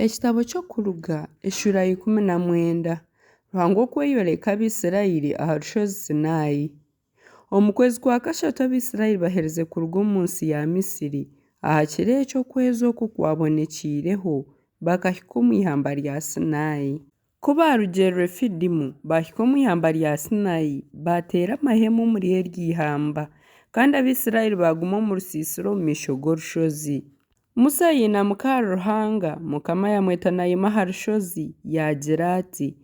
Ekitabo ky'Okuruga eshuura ya 19. Ruhanga okweyoreka Abaisraeli aha rushozi Sinai. Omu kwezi kwa kashatu Abaisraeli baherize kuruga omu nsi ya Misri, aha kiro eki okwezi okwo kwabonekyeireho, bakahika omu ihamba rya Sinai. Ku baarugire Refidimu, baahika omu ihamba rya Sinai, baateera amahema omuri eryo ihamba. Kandi Abaisraeli baaguma omu rusiisira omu maisho g'orushozi. Musa yainamuka ahari Ruhanga, Mukama yaamweta naayema aha rushozi, yaagira ati,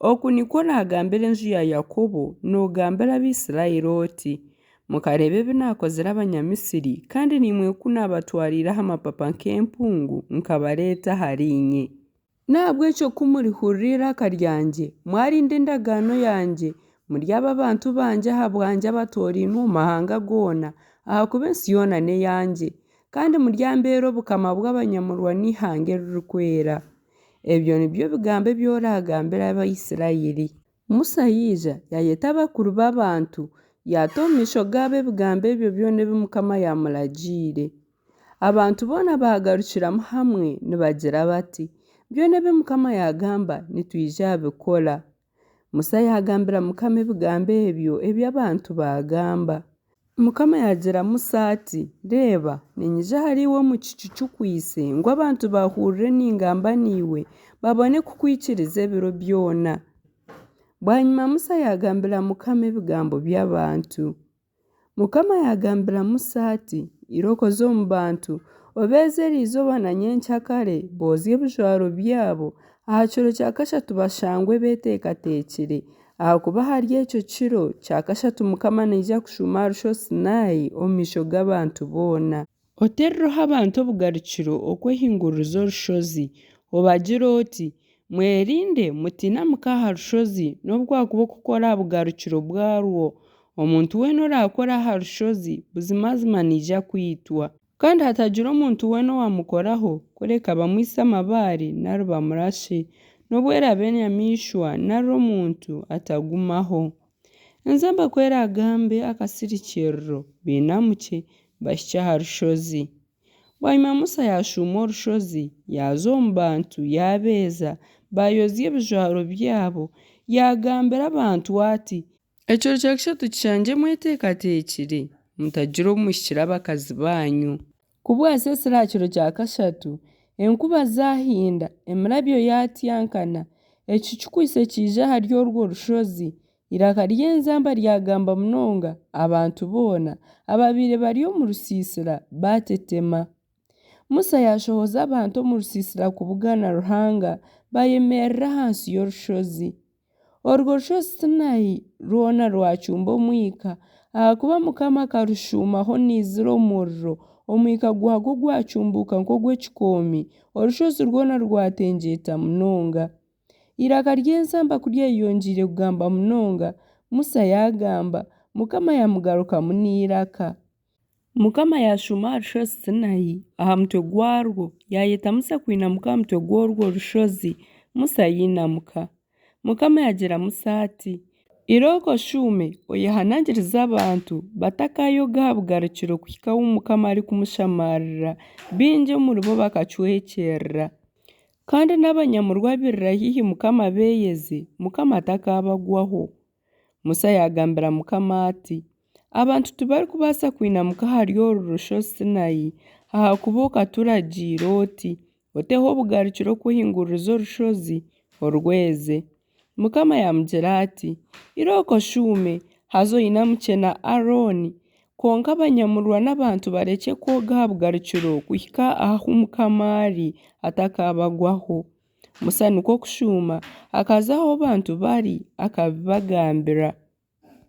Oku nikwo oraagambire enju ya Yakobo, noogambira Abaisraeli oti, Mukareeba ebi naakozire Abanyamisri, kandi naimwe oku naabatwariire aha mapapa nk'empungu, nkabareeta ahariinye. N'ahabw'ekyo ku murihurira eiraka ryangye, mwarinda endagaano yangye, muryaba abantu bangye ahabwangye abatoorainwe omu mahanga goona, ahakuba ensi yoona n'eyangye. Kandi muryambeera obukama bw'abanyamurwa n'eihanga eririkwera. Ebyo nibyo bigambo ebi oraagambire Abaisiraeli. Musa yaija, yaayeta abakuru b'abantu, yaata omu maisho gaabo ebigambo ebyo byona ebi Mukama yaamuragiire. Abantu boona baagarukiramu hamwe nibagira bati, Byona ebi Mukama yaagamba nitwija kubikora. Musa yaagambira Mukama ebigambo ebyo ebi abantu baagamba. Mukama yaagira Musa ati, Reeba, niinyija ahariiwe omu kicu kikwaitse, ngu abantu bahurire ningamba naiwe, babone kukwikiriza ebiro byona. Bwanyima Musa yaagambira Mukama ebigambo by'abantu. Mukama yaagambira Musa ati, Irooko oze omu bantu, obeeze eri izooba na nyencakare, boozye ebijwaro byabo, aha kiro kya kashatu bashangwe beeteekateekire, ahakuba ahari ekyo kiro kya kashatu Mukama naija kushuuma aha Rushozi Sinai omu maisho g'abantu boona. Oteerereho abantu obugarukiro okwehinguririza orushozi, obagire oti, Mwerinde mutainamuka aha rushozi, nobu kwakuba okukora aha bugarukiro bwarwo. Omuntu weena oraakore aha rushozi, buzimazima naija kwitwa. Kandi hatagira omuntu weena owaamukoraho, kureka bamwitse amabaare nari bamurashe, nobu eraabe enyamaishwa nari omuntu, atagumaho. Enzamba ku eraagambe akasirikiriro, bainamukye, bahikye aha rushozi. Bwanyima Musa yaashuuma orushozi, yaaza omu bantu, yaabeeza, baayozya ebijwaro byabo. Yaagambira abantu ati, Ekiro kya kashatu kishangye mweteekateekire, mutagira obu muhikire abakazi baanyu. Ku bwaseesire aha kiro kya kashatu, enkuba zaahinda, emirabyo yaatyankana, ekicu kikwaitse kyaija ahari orwo rushozi, Eiraka ry'enzamba ryagamba munonga, abantu boona abaabaire bari omu rusiisira baatetema. Musa yaashohoza abantu omu rusiisira kubugana Ruhanga, baayemerera ahansi y'orushozi. Orwo rushozi Sinai rwona rwacumba omwika, ahakuba Mukama akarushuumaho naizira omuriro, omwika gwagwo gwacumbuuka nk'ogw'ekikoomi, orushozi rwona rwatengyeeta munonga. Eiraka ry'enzamba ku ryayeyongyeire kugamba munonga, Musa yaagamba, Mukama yaamugarukamu n'eiraka. Mukama yaashuuma aha rushozi Sinai, aha mutwe gwarwo, yaayeta Musa kwinamuka aha mutwe gw'orwo rushozi, Musa yainamuka. Mukama yaagira Musa ati, Irooko oshuume, oyehanangirize abantu, batakaayoga aha bugarukiro kuhika ahu Mukama arikumushamarira, baingi omuribo bakacwekyerera. Kandi n'abanyamurwa abairira haihi Mukama beeyeze, Mukama atakaabagwaho. Musa yaagambira Mukama ati, Abantu tibarikubaasa kwinamuka ahari oru rushozi Sinai, ahakuba okaturagiira oti, Oteho obugarukiro okwehinguririza orushozi, orweze. Mukama yaamugira ati, Irooko oshuume, haza oinamukye na Arooni, kwonka abanyamurwa n'abantu barekye kwoga aha bugarukiro kuhika ahu Mukama ari, atakaabagwaho. Musa nikwo kushuuma, akaza ahu abantu bari, akabibagambira.